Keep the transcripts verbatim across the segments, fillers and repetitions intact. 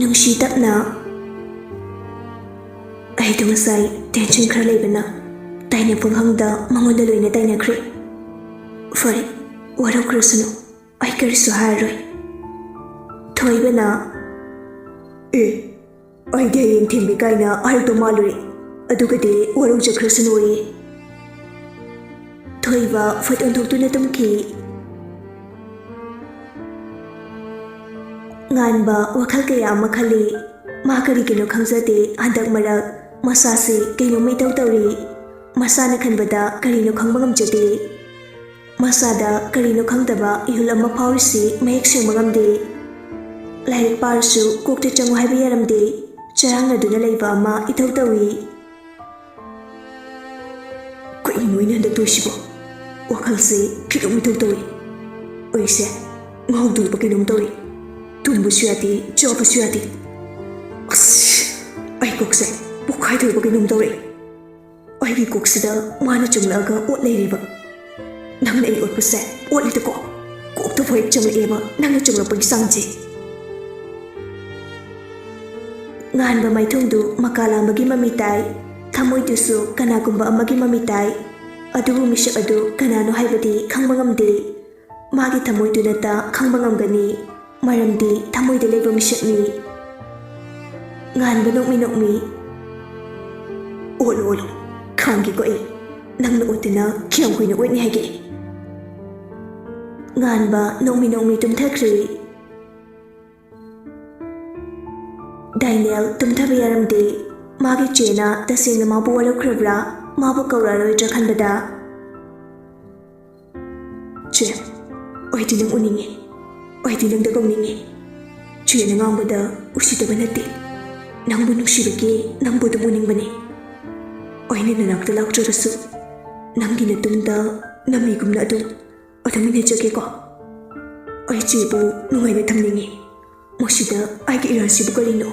ꯅꯨꯡꯁꯤ ꯇꯞꯅ꯫ ꯑꯩꯗꯣ ꯉꯁꯥꯏ tension ꯈꯔ ꯂꯩꯕꯅ ꯇꯥꯏꯅꯐꯝ ꯈꯪꯗ ꯃꯉꯣꯟꯗ ꯂꯣꯏꯅ ꯇꯥꯏꯅꯈ꯭ꯔꯦ꯫ ꯐꯔꯦ, ꯋꯥꯔꯧꯈ꯭ꯔꯁꯅꯨ, ꯑꯩ ꯀꯔꯤꯁꯨ ꯍꯥꯏꯔꯔꯣꯏ꯫ ꯊꯣꯏꯕꯅ, "ꯑꯦ, ꯑꯩꯗꯤ ꯍꯌꯦꯡ ꯊꯤꯟꯕꯤ ꯀꯥꯏꯅ ꯍꯥꯏꯔꯛꯇꯧ ꯃꯥꯜꯂꯨꯔꯦ, ꯑꯗꯨꯒꯗꯤ ꯋꯥꯔꯧꯖꯈ꯭ꯔꯁꯅꯨꯌꯦ꯫" ꯊꯣꯏꯕ ꯐꯠ ꯑꯣꯟꯊꯣꯛꯇꯨꯅ ꯇꯨꯝꯈꯤ꯫ ꯉꯥꯟꯕ ꯋꯥꯈꯜ ꯀꯌꯥ ꯑꯃ ꯈꯜꯂꯤ꯫ ꯃꯥ ꯀꯔꯤꯒꯤꯅꯣ ꯈꯪꯖꯗꯦ, ꯍꯟꯗꯛ ꯃꯔꯛ ꯃꯁꯥꯁꯦ ꯀꯩꯅꯣꯝꯃ ꯏꯇꯧ ꯇꯧꯔꯤ꯫ ꯃꯁꯥꯅ ꯈꯟꯕꯗ ꯀꯔꯤꯅꯣ ꯈꯪꯕ ꯉꯝꯖꯗꯦ꯫ ꯃꯁꯥꯗ ꯀꯔꯤꯅꯣ ꯈꯪꯗꯕ ꯏꯍꯨꯜ ꯑꯃ ꯐꯥꯎꯔꯤꯁꯤ ꯃꯌꯦꯛ ꯁꯦꯡꯕ ꯉꯝꯗꯦ꯫ ꯂꯥꯏꯔꯤꯛ ꯄꯥꯔꯁꯨ ꯀꯣꯛꯇ ꯆꯪꯉꯨ ꯍꯥꯏꯕ ꯌꯥꯔꯝꯗꯦ꯫ ꯆꯔꯥꯡꯅꯗꯨꯅ ꯂꯩꯕ ꯑꯃ ꯏꯇꯧ ꯇꯧꯏ꯫ ꯀꯩꯅꯣ ꯑꯩꯅ ꯍꯟꯗꯛ ꯇꯧꯔꯤꯁꯤꯕꯣ? ꯋꯥꯈꯜꯁꯦ ꯀꯩꯅꯣꯝ ꯏꯇꯧ ꯇꯧꯏ꯫ ꯑꯩꯁꯦ ꯉꯥꯎꯗꯣꯏꯕ ꯀꯩꯅꯣꯝ ꯇꯧꯔꯤ꯫ ꯇꯨꯝꯕꯁꯨ ꯌꯥꯗꯦ, ꯆꯥꯕꯁꯨ ꯌꯥꯗꯦ꯫ ꯑꯁ, ꯑꯩ ꯀꯣꯛꯁꯦ ꯄꯣꯛꯈꯥꯏꯗꯣꯏꯕ ꯀꯩꯅꯣꯝ ꯇꯧꯔꯦ꯫ ꯑꯩꯒꯤ ꯀꯣꯛꯁꯤꯗ ꯃꯥꯅ ꯆꯪꯂꯛꯑꯒ ꯑꯣꯠ ꯂꯩꯔꯦꯕ꯫ ꯅꯪꯅ ꯑꯩ ꯑꯣꯠꯄꯁꯦ ꯑꯣꯠꯂꯤꯗꯀꯣ꯫ ꯀꯣꯛꯇ ꯐꯥꯎ ꯍꯦꯛ ꯆꯪꯂꯛꯑꯦꯕ ꯅꯪꯅ ꯆꯪꯂꯛꯄꯒꯤ ꯆꯥꯡꯁꯦ꯫ ꯉꯥꯟꯕ ꯃꯥꯏꯊꯣꯡꯗꯨ ꯃꯀꯥ ꯂꯥꯝꯕꯒꯤ ꯃꯃꯤ ꯇꯥꯏ꯫ ꯊꯃꯣꯏꯗꯨꯁꯨ ꯀꯅꯥꯒꯨꯝꯕ ꯑꯃꯒꯤ ꯃꯃꯤ ꯇꯥꯏ꯫ ꯑꯗꯨꯕꯨ ꯃꯤꯁꯛ ꯑꯗꯨ ꯀꯅꯥꯅꯣ ꯍꯥꯏꯕꯗꯤ ꯈꯪꯕ ꯉꯝꯗꯦ꯫ ꯃꯥꯒꯤ ꯊꯃꯣꯏꯗꯨꯅꯇ ꯈꯪꯕ ꯉꯝꯒꯅꯤ, ꯃꯔꯝꯗꯤ ꯊꯃꯣꯏꯗ ꯂꯩꯕ ꯃꯤꯁꯛꯅꯤ꯫ ꯉꯥꯟꯕ ꯅꯣꯛꯃꯤ ꯅꯣꯛꯃꯤ, "ꯑꯣꯠꯂꯣ, ꯑꯣꯠꯂꯣ, ꯈꯥꯡꯒꯦꯀꯣ ꯑꯩ꯫ ꯅꯪꯅ ꯑꯣꯠꯇꯅ ꯀꯌꯥꯝ ꯀꯨꯏꯅ ꯑꯣꯠꯅꯤ ꯍꯥꯏꯒꯦ?" ꯉꯥꯟꯕ ꯅꯣꯛꯃꯤ ꯅꯣꯛꯃꯤ ꯇꯨꯝꯊꯈ꯭ꯔꯦ꯫ ꯗꯥꯏꯅꯦꯜ ꯇꯨꯝꯊꯕ ꯌꯥꯔꯝꯗꯦ꯫ ꯃꯥꯒꯤ ꯆꯦꯅ ꯇꯁꯦꯡꯅ ꯃꯥꯕꯨ ꯋꯥꯔꯧꯈ꯭ꯔꯕ꯭ꯔꯥ, ꯃꯥꯕꯨ ꯀꯧꯔꯛꯑꯔꯣꯏꯗ꯭ꯔꯥ ꯈꯟꯕꯗ, "ꯆꯦ, ꯑꯩꯗꯤ ꯅꯪ ꯎꯅꯤꯡꯉꯦ꯫ ꯑꯩꯗꯤ ꯅꯪꯗ ꯀꯧꯅꯤꯡꯉꯦ꯫ ꯆꯦꯅ ꯉꯥꯡꯕꯗ ꯎꯁꯤꯠꯇꯕ ꯅꯠꯇꯦ꯫ ꯅꯪꯕꯨ ꯅꯨꯡꯁꯤꯕꯒꯤ ꯅꯪꯕꯨ ꯑꯗꯨꯝ ꯎꯅꯤꯡꯕꯅꯦ꯫ ꯑꯩꯅ ꯅꯅꯥꯛꯇ ꯂꯥꯛꯇ꯭ꯔꯒꯁꯨ ꯅꯪꯒꯤ ꯅꯇꯨꯡꯗ ꯅꯃꯤꯒꯨꯝꯅ ꯑꯗꯨꯝ, ꯑꯗꯨꯝ ꯏꯟꯅꯖꯒꯦꯀꯣ꯫ ꯑꯩ ꯆꯦꯕꯨ ꯅꯨꯡꯉꯥꯏꯅ ꯊꯝꯅꯤꯡꯉꯤ꯫ ꯃꯁꯤꯗ ꯑꯩꯒꯤ ꯏꯔꯥꯟꯁꯤꯕꯨ ꯀꯔꯤꯅꯣ?"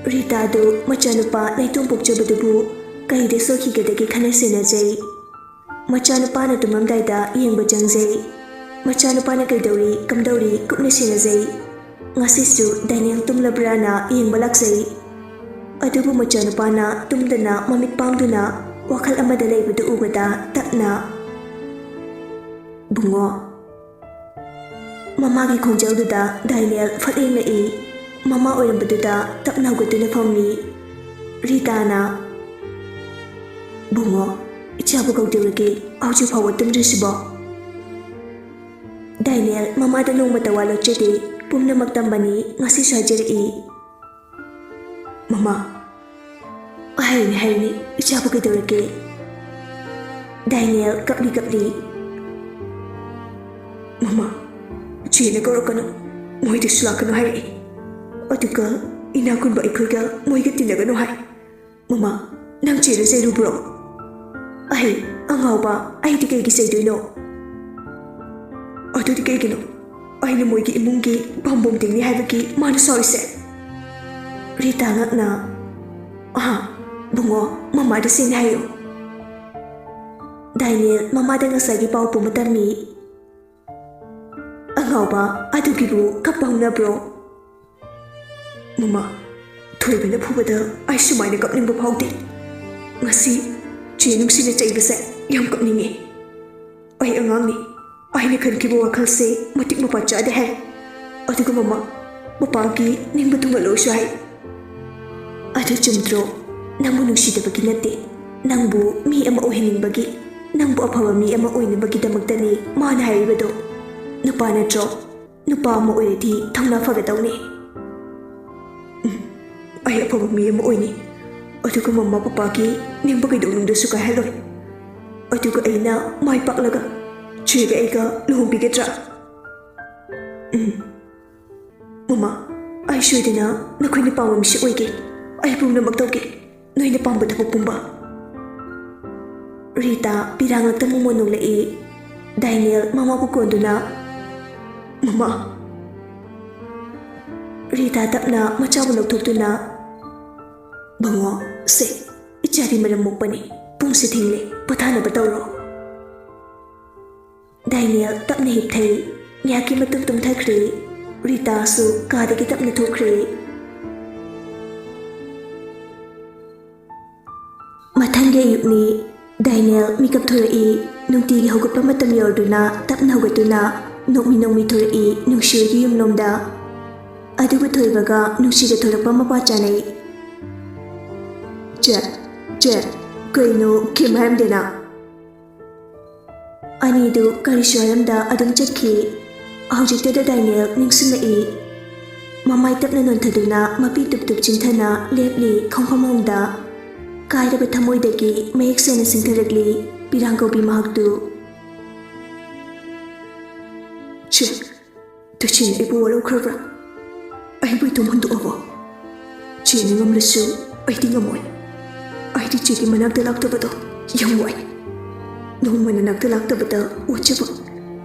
ꯔꯤꯇꯥꯗꯨ ꯃꯆꯥꯅꯨꯄꯥ ꯅꯥꯏꯇꯣꯝ ꯄꯣꯛꯆꯕꯗꯨꯕꯨ ꯀꯩꯗ ꯁꯣꯏꯈꯤꯒꯗꯒꯦ ꯈꯟꯅ ꯁꯦꯟꯅꯖꯩ꯫ ꯃꯆꯥꯅꯨꯄꯥꯅ ꯇꯨꯝꯂꯝꯗꯥꯏꯗ ꯌꯦꯡꯕ ꯆꯪꯖꯩ꯫ ꯃꯆꯥꯅꯨꯄꯥꯅ ꯀꯩꯗꯧꯔꯤ ꯀꯝꯗꯧꯔꯤ ꯀꯨꯞꯅ ꯁꯦꯟꯅꯖꯩ꯫ ꯉꯁꯤꯁꯨ ꯗꯥꯏꯅꯦꯜ ꯇꯨꯝꯂꯕ꯭ꯔꯥꯅ ꯌꯦꯡꯕ ꯂꯥꯛꯆꯩ꯫ ꯑꯗꯨꯕꯨ ꯃꯆꯥꯅꯨꯄꯥꯅ ꯇꯨꯝꯗꯅ ꯃꯃꯤꯠ ꯄꯥꯡꯗꯨꯅ ꯋꯥꯈꯜ ꯑꯃꯗ ꯂꯩꯕꯗꯨ ꯎꯕꯗ ꯇꯞꯅ, "ꯕꯨꯡꯉꯣ"꯫ ꯃꯃꯥꯒꯤ ꯈꯣꯟꯖꯦꯜꯗꯨꯗ ꯗꯥꯏꯅꯦꯜ ꯐꯠ ꯌꯦꯡꯂꯛꯏ꯫ ꯃꯃꯥ ꯑꯣꯏꯔꯝꯕꯗꯨꯗ ꯇꯞꯅ ꯍꯧꯒꯠꯇꯨꯅ ꯐꯝꯃꯤ꯫ ꯔꯤꯇꯥꯅ, "ꯕꯨꯡꯉꯣ, ꯏꯆꯥꯕꯨ ꯀꯧꯗꯧꯔꯒꯦ? ꯍꯧꯖꯤꯛ ꯐꯥꯎꯕ ꯇꯨꯝꯗ꯭ꯔꯤꯁꯤꯕꯣ?" ꯗꯥꯏꯅꯦꯜ ꯃꯃꯥꯗ ꯅꯣꯡꯃꯇ ꯋꯥ ꯂꯣꯠꯆꯗꯦ꯫ ꯄꯨꯝꯅꯃꯛ ꯇꯝꯕꯅꯤ, ꯉꯁꯤꯁꯨ ꯍꯥꯏꯖꯔꯛꯏ꯫ "ꯃꯃꯥ"꯫ "ꯍꯥꯏꯌꯨꯅꯦ, ꯍꯥꯏꯌꯨꯅꯦ, ꯏꯆꯥꯕꯨ ꯀꯩꯗꯧꯔꯒꯦ?" ꯗꯥꯏꯅꯦꯜ ꯀꯞꯂꯤ ꯀꯞꯂꯤ꯫ "ꯃꯃꯥ, ꯆꯦꯅ ꯀꯧꯔꯛꯀꯅꯨ, ꯃꯣꯏꯗꯁꯨ ꯂꯥꯛꯀꯅꯨ ꯍꯥꯏꯔꯛꯏ꯫ ꯑꯗꯨꯒ ꯏꯅꯥꯛ ꯈꯨꯟꯕ ꯑꯩꯈꯣꯏꯒ ꯃꯣꯏꯒ ꯇꯤꯟꯅꯒꯅꯨ ꯍꯥꯏ꯫ ꯃꯃꯥ, ꯅꯪ ꯆꯦꯗ ꯆꯩꯔꯨꯕ꯭ꯔꯣ?" "ꯑꯩ? ꯑꯉꯥꯎꯕ, ꯑꯩꯗꯤ ꯀꯩꯒꯤ ꯆꯩꯗꯣꯏꯅꯣ?" "ꯑꯗꯨꯗꯤ ꯀꯩꯒꯤꯅꯣ ꯑꯩꯅ ꯃꯣꯏꯒꯤ ꯏꯃꯨꯡꯒꯤ ꯄꯥꯝꯕꯣꯝ ꯇꯤꯡꯅꯤ ꯍꯥꯏꯕꯒꯤ ꯃꯥꯅ ꯁꯥꯎꯔꯤꯁꯦ?" ꯔꯤꯇꯥ ꯉꯛꯅ, "ꯑꯍꯥ, ꯕꯨꯡꯉꯣ, ꯃꯃꯥꯗ ꯁꯦꯡꯅ ꯍꯥꯏꯌꯨ꯫" ꯗꯥꯏꯅꯦꯜ ꯃꯃꯥꯗ ꯉꯁꯥꯏꯒꯤ ꯄꯥꯎ ꯄꯨꯝꯕ ꯇꯝꯃꯤ꯫ "ꯑꯉꯥꯎꯕ, ꯑꯗꯨꯒꯤꯕꯨ ꯀꯞꯄ ꯍꯧꯅꯕ꯭ꯔꯣ?" "ꯃꯃꯥ, ꯊꯣꯏꯕꯅ ꯐꯨꯕꯗ ꯑꯩ ꯁꯨꯃꯥꯏꯅ ꯀꯞꯅꯤꯡꯕ ꯐꯥꯎꯗꯦ꯫ ꯉꯁꯤ ꯆꯦ ꯅꯨꯡꯁꯤꯅ ꯆꯩꯕꯁꯦ ꯌꯥꯝ ꯀꯞꯅꯤꯡꯉꯤ꯫ ꯑꯩ ꯑꯉꯥꯡꯅꯤ, ꯑꯩꯅ ꯈꯟꯈꯤꯕ ꯋꯥꯈꯜꯁꯦ ꯃꯇꯤꯛ ꯃꯄꯥ ꯆꯥꯗꯦ ꯍꯥꯏ꯫ ꯑꯗꯨꯒ ꯃꯃꯥ, ꯃꯄꯥꯒꯤ ꯅꯤꯡꯕ ꯊꯨꯡꯍꯜꯂꯣꯏꯁꯨ ꯍꯥꯏ꯫ ꯑꯗꯨ ꯆꯨꯝꯗ꯭ꯔꯣ? ꯅꯪꯕꯨ ꯅꯨꯡꯁꯤꯗꯕꯒꯤ ꯅꯠꯇꯦ, ꯅꯪꯕꯨ ꯃꯤ ꯑꯃ ꯑꯣꯏꯍꯟꯅꯤꯡꯕꯒꯤ, ꯅꯪꯕꯨ ꯑꯐꯕ ꯃꯤ ꯑꯃ ꯑꯣꯏꯅꯕꯒꯤꯗꯃꯛꯇꯅꯤ ꯃꯥꯅ ꯍꯥꯏꯔꯤꯕꯗꯣ꯫ ꯅꯨꯄꯥ ꯅꯠꯇ꯭ꯔꯣ? ꯅꯨꯄꯥ ꯑꯃ ꯑꯣꯏꯔꯗꯤ ꯊꯧꯅꯥ ꯐꯒꯗꯧꯅꯤ꯫" "ꯎꯝ, ꯑꯩ ꯑꯐꯕ ꯃꯤ ꯑꯃ ꯑꯣꯏꯅꯤ, ꯑꯗꯨꯒ ꯃꯃꯥ ꯄꯄꯥꯒꯤ ꯅꯤꯡꯕ ꯀꯩꯗꯧꯅꯨꯡꯗꯁꯨ ꯀꯥꯏꯍꯜꯂꯣꯏ꯫ ꯑꯗꯨꯒ ꯑꯩꯅ ꯃꯥꯏ ꯄꯥꯛꯂꯒ ꯆꯦꯒ ꯑꯩꯒ ꯂꯨꯍꯣꯡꯕꯤꯒꯗ꯭ꯔꯥ?" "ꯎꯝ꯫ ꯃꯃꯥ, ꯑꯩ ꯁꯣꯏꯗꯅ ꯅꯈꯣꯏꯅ ꯄꯥꯝꯕ ꯃꯤꯁꯛ ꯑꯣꯏꯒꯦ꯫ ꯑꯩ ꯄꯨꯝꯅꯃꯛ ꯇꯧꯒꯦ, ꯅꯣꯏꯅ ꯄꯥꯝꯕ ꯊꯕꯛ ꯄꯨꯝꯕ꯫" ꯔꯤꯇꯥ ꯄꯤꯔꯥꯡꯂꯛꯇ ꯃꯣꯃꯣꯟ ꯅꯣꯡꯂꯛꯏ꯫ ꯗꯥꯏꯅꯦꯜ ꯃꯃꯥꯕꯨ ꯀꯣꯟꯗꯨꯅ, "ꯃꯃꯥ!" ꯔꯤꯇꯥ ꯇꯞꯅ ꯃꯆꯥꯕꯨ ꯂꯧꯊꯣꯛꯇꯨꯅ, "ꯕꯨꯡꯉꯣ, ꯁꯦ, ꯏꯆꯥꯗꯤ ꯃꯔꯝ ꯃꯣꯛꯄꯅꯤ꯫ ꯄꯨꯡꯁꯦ ꯊꯦꯡꯂꯦ, ꯄꯣꯊꯥꯅꯕ ꯇꯧꯔꯣ꯫" ꯗꯥꯏꯅꯦꯜ ꯇꯞꯅ ꯍꯤꯞꯊꯩ꯫ ꯉꯥꯏꯍꯥꯛꯀꯤ ꯃꯇꯨꯡ ꯇꯨꯝꯊꯈ꯭ꯔꯦ꯫ ꯔꯤꯇꯥꯁꯨ ꯀꯥꯗꯒꯤ ꯇꯞꯅ ꯊꯣꯛꯈ꯭ꯔꯦ꯫ ꯃꯊꯪꯒꯤ ꯑꯌꯨꯛꯅꯤ꯫ ꯗꯥꯏꯅꯦꯜ ꯃꯤꯀꯞ ꯊꯣꯔꯛꯏ꯫ ꯅꯨꯡꯇꯤꯒꯤ ꯍꯧꯒꯠꯄ ꯃꯇꯝ ꯌꯧꯔꯗꯨꯅ ꯇꯞꯅ ꯍꯧꯒꯠꯇꯨꯅ ꯅꯣꯛꯃꯤ ꯅꯣꯛꯃꯤ ꯊꯣꯔꯛꯏ ꯅꯨꯡꯁꯤꯍꯣꯏꯒꯤ ꯌꯨꯝꯂꯣꯝꯗ꯫ ꯑꯗꯨꯒ ꯊꯣꯏꯕꯒ ꯅꯨꯡꯁꯤꯒ ꯊꯣꯔꯛꯄ ꯃꯄꯥ ꯆꯥꯅꯩ꯫ "ꯆꯦ, ꯆꯦ, ꯀꯩꯅꯣ ꯀꯩꯝ ꯍꯥꯏꯔꯝꯗꯦꯅ?" ꯑꯅꯤꯗꯨ ꯀꯔꯤꯁꯨ ꯍꯥꯏꯔꯝꯗ ꯑꯗꯨꯝ ꯆꯠꯈꯤ꯫ ꯍꯧꯖꯤꯛꯇꯗ ꯗꯥꯏꯅꯦꯜ ꯅꯤꯡꯁꯤꯡꯂꯛꯏ꯫ ꯃꯃꯥꯏ ꯇꯞꯅ ꯅꯣꯟꯊꯗꯨꯅ ꯃꯄꯤ ꯇꯨꯞ ꯇꯨꯞ ꯆꯤꯡꯊꯅ ꯂꯦꯞꯂꯤ ꯈꯣꯡꯐꯝ ꯑꯃꯗ꯫ ꯀꯥꯏꯔꯕ ꯊꯃꯣꯏꯗꯒꯤ ꯃꯌꯦꯛ ꯁꯦꯡꯅ ꯁꯤꯡꯊꯔꯛꯂꯤ ꯄꯤꯔꯥꯡꯒꯧꯕꯤ ꯃꯍꯥꯛꯇꯨ꯫ "ꯆꯦ, ꯇꯁꯦꯡꯅ ꯑꯩꯕꯨ ꯋꯥꯔꯧꯈ꯭ꯔꯕ꯭ꯔꯥ? ꯑꯩꯕꯨ ꯏꯇꯣꯝ ꯍꯨꯟꯗꯣꯛꯑꯕꯣ? ꯆꯦꯅ ꯉꯝꯂꯁꯨ ꯑꯩꯗꯤ ꯉꯝꯃꯣꯏ꯫ ꯑꯩꯗꯤ ꯆꯦꯒꯤ ꯃꯅꯥꯛꯇ ꯂꯥꯛꯇꯕꯗꯣ ꯌꯥꯝ ꯋꯥꯏ꯫ ꯅꯣꯡꯃ ꯅꯅꯥꯛꯇ ꯂꯥꯛꯇꯕꯗ ꯋꯥꯖꯕ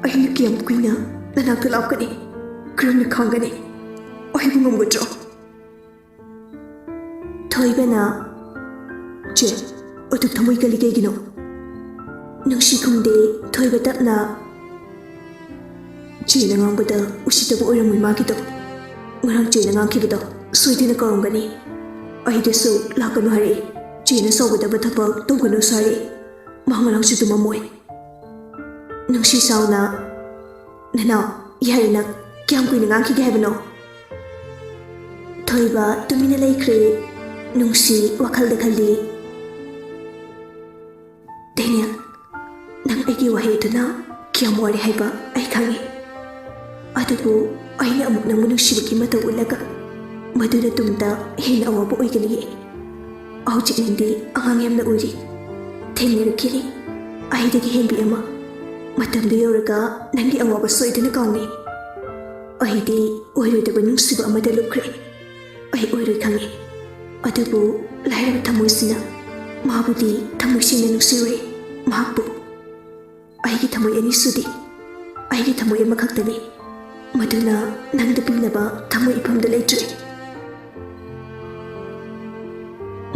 ꯑꯩꯅ ꯀꯌꯥꯝ ꯀꯨꯏꯅ ꯅꯅꯥꯛꯇ ꯂꯥꯛꯀꯅꯤ? ꯀꯔꯝꯅ ꯈꯥꯡꯒꯅꯤ? ꯑꯩꯕꯨ ꯉꯝꯒꯗ꯭ꯔꯣ?" ꯊꯣꯏꯕꯅ, "ꯆꯦ, ꯑꯗꯨꯛ ꯊꯃꯣꯏ ꯀꯜꯂꯤ ꯀꯩꯒꯤꯅꯣ?" ꯅꯨꯡꯁꯤ ꯈꯨꯝꯗꯦ꯫ ꯊꯣꯏꯕ ꯇꯞꯅ, "ꯆꯦꯅ ꯉꯥꯡꯕꯗ ꯎꯁꯤꯠꯇꯕ ꯑꯣꯏꯔꯝꯃꯣꯏ ꯃꯥꯒꯤꯗꯣ꯫ ꯉꯔꯥꯡ ꯆꯦꯅ ꯉꯥꯡꯈꯤꯕꯗꯣ ꯁꯣꯏꯗꯅ ꯀꯥꯎꯔꯝꯒꯅꯤ꯫ ꯑꯩꯗꯁꯨ ꯂꯥꯛꯀꯅꯨ ꯍꯥꯏꯔꯛꯏ꯫ ꯆꯦꯅ ꯁꯥꯎꯒꯗꯕ ꯊꯕꯛ ꯇꯧꯒꯅꯨꯁꯨ ꯍꯥꯏꯔꯛꯏ꯫ ꯃꯥ ꯉꯔꯥꯡꯁꯨ ꯇꯨꯝꯃꯝꯃꯣꯏ꯫" ꯅꯨꯡꯁꯤ ꯁꯥꯎꯅ, "ꯅꯅꯥꯎ, ꯌꯥꯔꯦ ꯅꯪ꯫ ꯀꯌꯥꯝ ꯀꯨꯏꯅ ꯉꯥꯡꯈꯤꯒꯦ ꯍꯥꯏꯕꯅꯣ?" ꯊꯣꯏꯕ ꯇꯨꯃꯤꯟꯅ ꯂꯩꯈ꯭ꯔꯦ꯫ ꯅꯨꯡꯁꯤ ꯋꯥꯈꯜꯗ ꯈꯜꯂꯤ꯫ "ꯗꯦꯅꯤꯌꯦꯜ, ꯅꯪ ꯑꯩꯒꯤ ꯋꯥꯍꯩ ꯑꯗꯨꯅ ꯀꯌꯥꯝ ꯋꯥꯔꯦ ꯍꯥꯏꯕ ꯑꯩ ꯈꯪꯏ꯫ ꯑꯗꯨꯕꯨ ꯑꯩꯅ ꯑꯃꯨꯛ ꯅꯪꯕꯨ ꯅꯨꯡꯁꯤꯕꯒꯤ ꯃꯇꯧ ꯎꯠꯂꯒ ꯃꯗꯨꯅ ꯇꯨꯡꯗ ꯍꯦꯟꯅ ꯑꯋꯥꯕ ꯑꯣꯏꯒꯅꯤꯌꯦ꯫ ꯍꯧꯖꯤꯛ ꯅꯪꯗꯤ ꯑꯉꯥꯡ ꯌꯥꯝꯅ ꯑꯣꯏꯔꯤ꯫ ꯊꯦꯡꯅꯔꯛꯈꯤꯅꯤ ꯑꯩꯗꯒꯤ ꯍꯦꯟꯕꯤ ꯑꯃ꯫ ꯃꯇꯝꯗꯨ ꯌꯧꯔꯒ ꯅꯪꯒꯤ ꯑꯋꯥꯕ ꯁꯣꯏꯗꯅ ꯀꯥꯎꯅꯤ꯫ ꯑꯩꯗꯤ ꯑꯣꯏꯔꯣꯏꯗꯕ ꯅꯨꯡꯁꯤꯕ ꯑꯃꯗ ꯂꯨꯞꯈ꯭ꯔꯦ꯫ ꯑꯩ ꯑꯣꯏꯔꯣꯏ ꯈꯪꯏ꯫ ꯑꯗꯨꯕꯨ ꯂꯥꯏꯔꯕ ꯊꯃꯣꯏꯁꯤꯅ ꯃꯥꯕꯨꯗꯤ ꯊꯃꯣꯏ ꯁꯦꯡꯅ ꯅꯨꯡꯁꯤꯔꯨꯔꯦ, ꯃꯍꯥꯛꯄꯨ꯫ ꯑꯩꯒꯤ ꯊꯃꯣꯏ ꯑꯅꯤꯁꯨꯗꯤ ꯑꯩꯒꯤ ꯊꯃꯣꯏ ꯑꯃꯈꯛꯇꯅꯤ꯫ ꯃꯗꯨꯅ ꯅꯪꯗ ꯄꯤꯅꯕ ꯊꯃꯣꯏ ꯏꯐꯝꯗ ꯂꯩꯇ꯭ꯔꯦ꯫"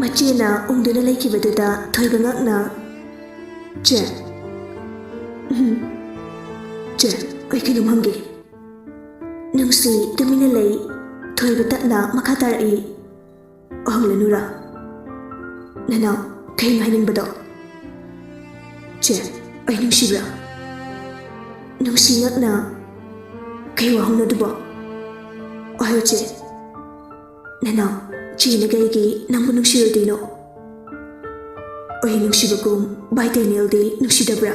ꯃꯆꯦꯅ ꯎꯪꯗꯨꯅ ꯂꯩꯈꯤꯕꯗꯨꯗ ꯊꯣꯏꯕ ꯉꯛꯅ, "ꯆꯦ, ꯎꯝ, ꯑꯩ ꯀꯩꯅꯣꯝ ꯍꯪꯒꯦ꯫ ꯅꯨꯡꯁꯤ ꯇꯨꯃꯤꯟꯅ ꯂꯩ꯫ ꯊꯣꯏꯕ ꯇꯞꯅ ꯃꯈꯥ ꯇꯥꯔꯛꯏ꯫ ꯍꯪꯂꯅꯨꯔꯥ? ꯅꯅꯥꯎ, ꯀꯩꯅꯣ ꯍꯥꯏꯅꯤꯡꯕꯗꯣ? ꯆꯦ, ꯑꯩ ꯅꯨꯡꯁꯤꯕ꯭ꯔꯥ? ꯅꯨꯡꯁꯤ ꯉꯛꯅ ꯀꯩ ꯋꯥꯍꯪꯅꯣ ꯑꯗꯨꯕꯣ? ꯍꯥꯏꯌꯨ ꯆꯦ꯫ ꯅꯅꯥꯎ, ꯆꯦꯅ ꯀꯩꯒꯤ ꯅꯪꯕꯨ ꯅꯨꯡꯁꯤꯔꯣꯏꯗꯣꯏꯅꯣ? ꯑꯩ ꯅꯨꯡꯁꯤꯕꯒꯨꯝ ꯚꯥꯏ ꯗꯦꯅꯤꯌꯦꯜꯗꯤ ꯅꯨꯡꯁꯤꯗꯕ꯭ꯔꯥ?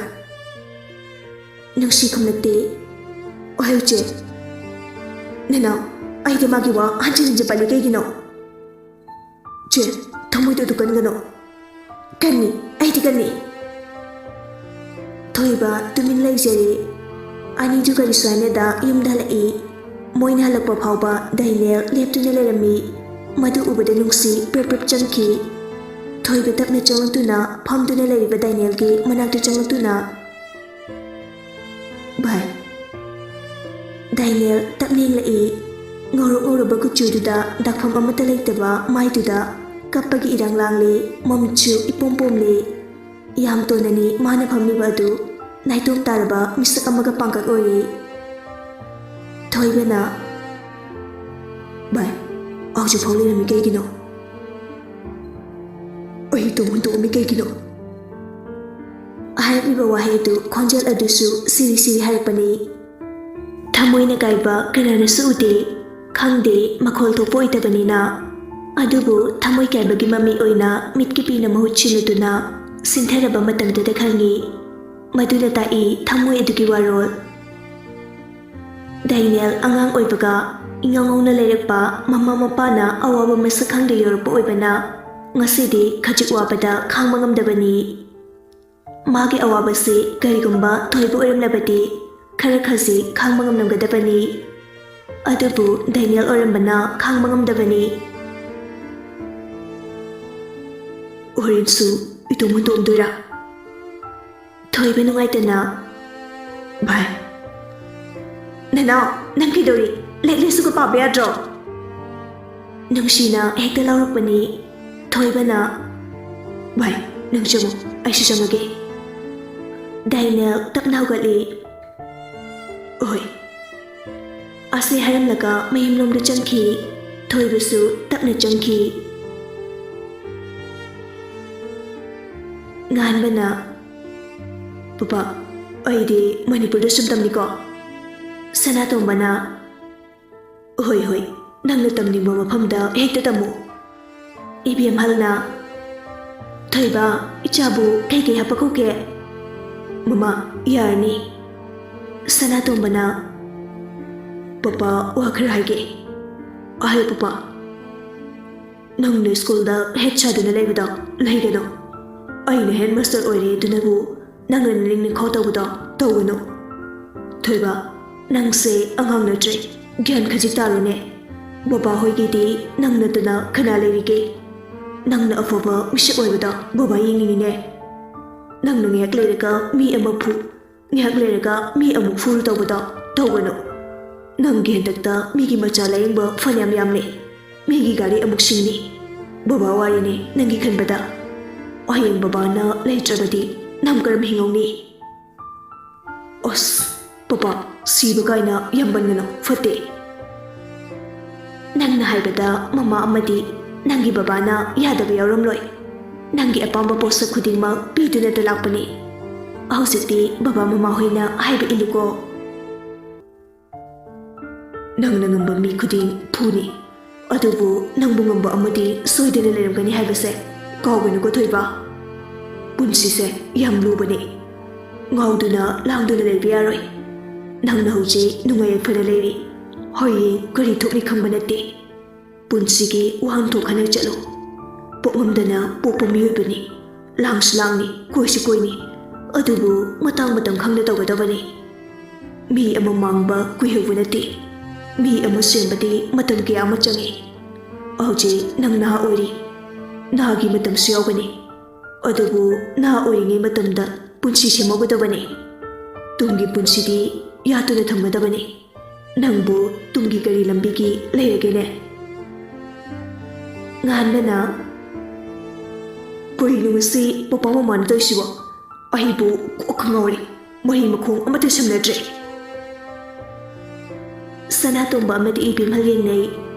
ꯅꯨꯡꯁꯤ ꯈꯨꯝꯂꯛꯇꯦ꯫ ꯍꯥꯏꯌꯨ ꯆꯦ꯫ ꯅꯅꯥꯎ, ꯑꯩꯗꯤ ꯃꯥꯒꯤ ꯋꯥ ꯍꯟꯖꯤꯟ ꯍꯟꯖꯤꯟ ꯄꯜꯂꯤ ꯀꯩꯒꯤꯅꯣ? ꯆꯦ, ꯊꯃꯣꯏꯗꯣ ꯑꯗꯨ ꯀꯟꯒꯅꯣ꯫ ꯀꯟꯅꯤ, ꯑꯩꯗꯤ ꯀꯟꯅꯤ꯫ ꯊꯣꯏꯕ ꯇꯨꯃꯤꯟ ꯂꯩꯖꯔꯦ꯫ ꯑꯅꯤꯗꯨ ꯀꯔꯤꯁꯨ ꯍꯥꯏꯅꯗ ꯌꯨꯝꯗ ꯍꯜꯂꯛꯏ꯫ ꯃꯣꯏꯅ ꯍꯜꯂꯛꯄ ꯐꯥꯎꯕ ꯗꯥꯏꯅꯦꯜ ꯂꯦꯞꯇꯨꯅ ꯂꯩꯔꯝꯃꯤ꯫ ꯃꯗꯨ ꯎꯕꯗ ꯅꯨꯡꯁꯤ ꯄ꯭ꯔꯞ ꯄ꯭ꯔꯞ ꯆꯪꯈꯤ꯫ ꯊꯣꯏꯕ ꯇꯞꯅ ꯆꯪꯂꯛꯇꯨꯅ ꯐꯝꯗꯨꯅ ꯂꯩꯔꯤꯕ ꯗꯥꯏꯅꯦꯜꯒꯤ ꯃꯅꯥꯛꯇ ꯆꯪꯂꯛꯇꯨꯅ, "ꯚꯥꯏ꯫" ꯗꯥꯏꯅꯦꯜ ꯇꯞꯅ ꯌꯦꯡꯂꯛꯏ꯫ ꯉꯧꯔꯣꯛ ꯉꯧꯔꯕ ꯀꯨꯆꯨꯗꯨꯗ ꯗꯥꯛꯐꯝ ꯑꯃꯠꯇ ꯂꯩꯇꯕ ꯃꯥꯏꯗꯨꯗ ꯀꯞꯄꯒꯤ ꯏꯔꯥꯡ ꯂꯥꯡꯂꯤ, ꯃꯃꯤꯠꯁꯨ ꯏꯄꯣꯝ ꯄꯣꯝꯂꯤ꯫ ꯌꯥꯝ ꯇꯣꯟꯅꯅꯤ ꯃꯥꯅ ꯐꯝꯂꯤꯕ ꯑꯗꯨ꯫ ꯅꯥꯏꯇꯣꯝ ꯇꯥꯔꯕ ꯃꯤꯁꯛ ꯑꯃꯒ ꯄꯥꯡꯒꯛ ꯑꯣꯏꯔꯤ꯫ ꯊꯣꯏꯕꯅ, "ꯚꯥꯏ, ꯍꯧꯖꯤꯛꯐꯥꯎ ꯂꯩꯔꯝꯃꯤ ꯀꯩꯒꯤꯅꯣ? ꯑꯩ ꯏꯇꯣꯝ ꯍꯨꯟꯗꯣꯛꯑꯝꯃꯤ ꯀꯩꯒꯤꯅꯣ?" ꯍꯥꯏꯔꯛꯂꯤꯕ ꯋꯥꯍꯩ ꯑꯗꯨ ꯈꯣꯟꯖꯦꯜ ꯑꯗꯨꯁꯨ ꯁꯤꯔꯤ ꯁꯤꯔꯤ ꯍꯥꯏꯔꯛꯄꯅꯤ꯫ ꯊꯃꯣꯏꯅ ꯀꯥꯏꯕ ꯀꯅꯥꯅꯁꯨ ꯎꯗꯦ, ꯈꯪꯗꯦ, ꯃꯈꯣꯜ ꯊꯣꯛꯄ ꯑꯣꯏꯗꯕꯅꯤꯅ꯫ ꯑꯗꯨꯕꯨ ꯊꯃꯣꯏ ꯀꯥꯏꯕꯒꯤ ꯃꯃꯤ ꯑꯣꯏꯅ ꯃꯤꯠꯀꯤ ꯄꯤꯅ ꯃꯍꯨꯠ ꯁꯤꯜꯂꯗꯨꯅ ꯁꯤꯟꯊꯔꯕ ꯃꯇꯝꯗꯨꯗ ꯈꯪꯉꯤ꯫ ꯃꯗꯨꯅ ꯇꯥꯛꯏ ꯊꯃꯣꯏ ꯑꯗꯨꯒꯤ ꯋꯥꯔꯣꯜ꯫ ꯗꯥꯏꯅꯦꯜ ꯑꯉꯥꯡ ꯑꯣꯏꯕꯒ ꯏꯉꯧ ꯉꯧꯅ ꯂꯩꯔꯛꯄ ꯃꯃꯥ ꯃꯄꯥꯅ ꯑꯋꯥꯕ ꯃꯁꯛ ꯈꯪꯗ ꯌꯧꯔꯛꯄ ꯑꯣꯏꯕꯅ ꯉꯁꯤꯗꯤ ꯈꯖꯤꯛ ꯋꯥꯕꯗ ꯈꯥꯡꯕ ꯉꯝꯗꯕꯅꯤ꯫ ꯃꯥꯒꯤ ꯑꯋꯥꯕꯁꯤ ꯀꯔꯤꯒꯨꯝꯕ ꯊꯣꯏꯕ ꯑꯣꯏꯔꯝꯂꯕꯗꯤ ꯈꯔ ꯈꯖꯤꯛ ꯈꯥꯡꯕ ꯉꯝꯂꯝꯒꯗꯕꯅꯤ꯫ ꯑꯗꯨꯕꯨ ꯗꯥꯏꯅꯦꯜ ꯑꯣꯏꯔꯝꯕꯅ ꯈꯥꯡꯕ ꯉꯝꯗꯕꯅꯤ꯫ ꯍꯣꯔꯦꯟꯁꯨ ꯏꯇꯣꯝ ꯍꯨꯟꯗꯣꯛꯑꯝꯗꯣꯏꯔꯥ? ꯊꯣꯏꯕ ꯅꯨꯡꯉꯥꯏꯇꯅ, "ꯚꯥꯏ꯫" "ꯅꯅꯥꯎ, ꯅꯪ ꯀꯩꯗꯧꯔꯤ? ꯂꯥꯏꯔꯤꯛ ꯂꯥꯏꯁꯨꯒ ꯄꯥꯕ ꯌꯥꯗ꯭ꯔꯣ?" ꯅꯨꯡꯁꯤꯅ ꯍꯦꯛꯇ ꯂꯥꯎꯔꯛꯄꯅꯤ꯫ ꯊꯣꯏꯕꯅ, "ꯚꯥꯏ, ꯅꯪ ꯆꯪꯉꯣ, ꯑꯩꯁꯨ ꯆꯪꯉꯒꯦ꯫" ꯗꯥꯏꯅꯦꯜ ꯇꯞꯅ ꯍꯧꯒꯠꯂꯤ꯫ ꯍꯣꯏ꯫ ꯑꯁꯤ ꯍꯥꯏꯔꯝꯂꯒ ꯃꯌꯨꯝꯂꯣꯝꯗ ꯆꯪꯈꯤ꯫ ꯊꯣꯏꯕꯁꯨ ꯇꯞꯅ ꯆꯪꯈꯤ꯫ ꯉꯥꯟꯕꯅ, "ꯄꯄꯥ, ꯑꯩꯗꯤ ꯃꯅꯤꯄꯨꯔꯗ ꯁꯨꯝ ꯇꯝꯅꯤꯀꯣ?" ꯁꯅꯥꯇꯣꯝꯕꯅ, "ꯍꯣꯏ, ꯍꯣꯏ, ꯅꯪꯅ ꯇꯝꯅꯤꯡꯕ ꯃꯐꯝꯗ ꯍꯦꯛꯇ ꯇꯝꯃꯨ꯫" ꯏꯕꯦꯝꯍꯜꯅ, "ꯊꯣꯏꯕ, ꯏꯆꯥꯕꯨ ꯀꯩꯀꯩ ꯍꯥꯞꯄꯛꯎꯒꯦ?" "ꯃꯃꯥ, ꯌꯥꯔꯅꯤ꯫" ꯁꯅꯥꯇꯣꯝꯕꯅ, "ꯄꯄꯥ, ꯋꯥ ꯈꯔ ꯍꯥꯏꯒꯦ꯫" "ꯍꯥꯏꯌꯨ ꯄꯄꯥ꯫" "ꯅꯪꯅ ꯁ꯭ꯀꯨꯜꯗ ꯍꯦꯠ ꯁꯥꯗꯨꯅ ꯂꯩꯕꯗꯣ ꯂꯩꯒꯅꯨ꯫ ꯑꯩꯅ ꯍꯦꯠ ꯃꯥꯁꯇꯔ ꯑꯣꯏꯔꯦ ꯑꯗꯨꯅꯕꯨ ꯅꯪꯅ ꯅꯅꯤꯡ ꯅꯈꯥꯎ ꯇꯧꯕꯗꯣ ꯇꯧꯒꯅꯨ꯫ ꯊꯣꯏꯕ, ꯅꯪꯁꯦ ꯑꯉꯥꯡ ꯅꯠꯇ꯭ꯔꯦ, ꯒ꯭ꯌꯥꯟ ꯈꯖꯤꯛ ꯇꯥꯔꯨꯅꯦ꯫ ꯕꯕꯥ ꯍꯣꯏꯒꯤꯗꯤ ꯅꯪ ꯅꯠꯇꯅ ꯀꯅꯥ ꯂꯩꯔꯤꯒꯦ? ꯅꯪꯅ ꯑꯐꯕ ꯃꯤꯁꯛ ꯑꯣꯏꯕꯗꯣ ꯕꯕꯥ ꯌꯦꯡꯅꯤꯡꯉꯤꯅꯦ꯫ ꯅꯪꯅ ꯉꯥꯏꯍꯥꯛ ꯂꯩꯔꯒ ꯃꯤ ꯑꯃ ꯐꯨ, ꯉꯥꯏꯍꯥꯛ ꯂꯩꯔꯒ ꯃꯤ ꯑꯃꯨꯛ ꯐꯨꯔꯨ ꯇꯧꯕꯗꯣ ꯇꯧꯒꯅꯨ꯫ ꯅꯪꯒꯤ ꯍꯟꯗꯛꯇ ꯃꯤꯒꯤ ꯃꯆꯥ ꯂꯥꯌꯦꯡꯕ ꯐꯅꯌꯥꯝ ꯌꯥꯝꯂꯦ꯫ ꯃꯤꯒꯤ ꯒꯥꯔꯤ ꯑꯃꯨꯛ ꯁꯤꯡꯅꯤ꯫ ꯕꯕꯥ ꯋꯥꯔꯤꯅꯦ ꯅꯪꯒꯤ ꯈꯟꯕꯗ꯫ ꯍꯌꯦꯡ ꯕꯕꯥꯅ ꯂꯩꯇ꯭ꯔꯕꯗꯤ ꯅꯪ ꯀꯔꯝ ꯍꯤꯡꯍꯧꯅꯤ?" "ꯑꯁ, ꯄꯄꯥ, ꯁꯤꯕ ꯀꯥꯏꯅ ꯌꯥꯝ ꯄꯟꯒꯅꯨ, ꯐꯠꯇꯦ꯫" "ꯅꯪꯅ ꯍꯥꯏꯕꯗ ꯃꯃꯥ ꯑꯃꯗꯤ ꯅꯪꯒꯤ ꯕꯕꯥꯅ ꯌꯥꯗꯕ ꯌꯥꯎꯔꯝꯂꯣꯏ꯫ ꯅꯪꯒꯤ ꯑꯄꯥꯝꯕ ꯄꯣꯠꯁꯛ ꯈꯨꯗꯤꯡꯃꯛ ꯄꯤꯗꯨꯅꯇ ꯂꯥꯛꯄꯅꯤ꯫ ꯍꯧꯖꯤꯛꯇꯤ ꯕꯕꯥ ꯃꯃꯥ ꯍꯣꯏꯅ ꯍꯥꯏꯕ ꯏꯜꯂꯨꯀꯣ꯫" "ꯅꯪꯅ ꯉꯝꯕ ꯃꯤ ꯈꯨꯗꯤꯡ ꯐꯨꯅꯤ, ꯑꯗꯨꯕꯨ ꯅꯪꯕꯨ ꯉꯝꯕ ꯑꯃꯗꯤ ꯁꯣꯏꯗꯅ ꯂꯩꯔꯝꯒꯅꯤ ꯍꯥꯏꯕꯁꯦ ꯀꯥꯎꯒꯅꯨꯀꯣ ꯊꯣꯏꯕ꯫ ꯄꯨꯟꯁꯤꯁꯦ ꯌꯥꯝ ꯂꯨꯕꯅꯤ꯫ ꯉꯥꯎꯗꯨꯅ ꯂꯥꯡꯗꯨꯅ ꯂꯩꯕ ꯌꯥꯔꯣꯏ꯫ ꯅꯪꯅ ꯍꯧꯖꯤꯛ ꯅꯨꯡꯉꯥꯏ ꯌꯥꯏꯐꯅ ꯂꯩꯔꯤ꯫ ꯍꯌꯦꯡ ꯀꯔꯤ ꯊꯣꯛꯅꯤ ꯈꯪꯕ ꯅꯠꯇꯦ꯫ ꯄꯨꯟꯁꯤꯒꯤ ꯋꯥꯍꯟꯊꯣꯛ ꯈꯟꯅ ꯆꯠꯂꯨ꯫ ꯄꯣꯛꯉꯝꯗꯅ ꯄꯣꯛꯄ ꯃꯤꯑꯣꯏꯕꯅꯤ꯫ ꯂꯥꯡꯁꯨ ꯂꯥꯡꯅꯤ, ꯀꯣꯏꯁꯨ ꯀꯣꯏꯅꯤ꯫ ꯑꯗꯨꯕꯨ ꯃꯇꯥꯡ ꯃꯇꯝ ꯈꯪꯅ ꯇꯧꯒꯗꯕꯅꯤ꯫ ꯃꯤ ꯑꯃ ꯃꯥꯡꯕ ꯀꯨꯏꯍꯧꯕ ꯅꯠꯇꯦ꯫ ꯃꯤ ꯑꯃ ꯁꯦꯝꯕꯗꯤ ꯃꯇꯝ ꯀꯌꯥ ꯑꯃ ꯆꯪꯏ꯫ ꯍꯧꯖꯤꯛ ꯅꯪ ꯅꯍꯥ ꯑꯣꯏꯔꯤ꯫ ꯅꯍꯥꯒꯤ ꯃꯇꯝꯁꯨ ꯌꯥꯎꯒꯅꯤ꯫ ꯑꯗꯨꯕꯨ ꯅꯍꯥ ꯑꯣꯏꯔꯤꯉꯩ ꯃꯇꯝꯗ ꯄꯨꯟꯁꯤ ꯁꯦꯝꯍꯧꯒꯗꯕꯅꯤ꯫ ꯇꯨꯡꯒꯤ ꯄꯨꯟꯁꯤꯗꯤ ꯌꯥꯠꯇꯨꯅ ꯊꯝꯒꯗꯕꯅꯤ꯫ ꯅꯪꯕꯨ ꯇꯨꯡꯒꯤ ꯀꯔꯤ ꯂꯝꯕꯤꯒꯤ ꯂꯩꯔꯒꯦꯅꯦ?" ꯉꯥꯟꯕꯅ, "ꯀꯔꯤꯅꯣ ꯉꯁꯤ ꯄꯄꯥ ꯃꯃꯥꯅ ꯇꯧꯔꯤꯁꯤꯕꯣ? ꯑꯩꯕꯨ ꯀꯣꯛꯀ ꯉꯥꯎꯔꯦ꯫ ꯃꯍꯩ ꯃꯈꯣꯡ ꯑꯃꯠꯇ ꯁꯝꯅꯗ꯭ꯔꯦ꯫" ꯁꯅꯥꯇꯣꯝꯕ ꯑꯃꯗꯤ ꯏꯕꯦꯝꯍꯜ ꯌꯦꯡꯅꯩ꯫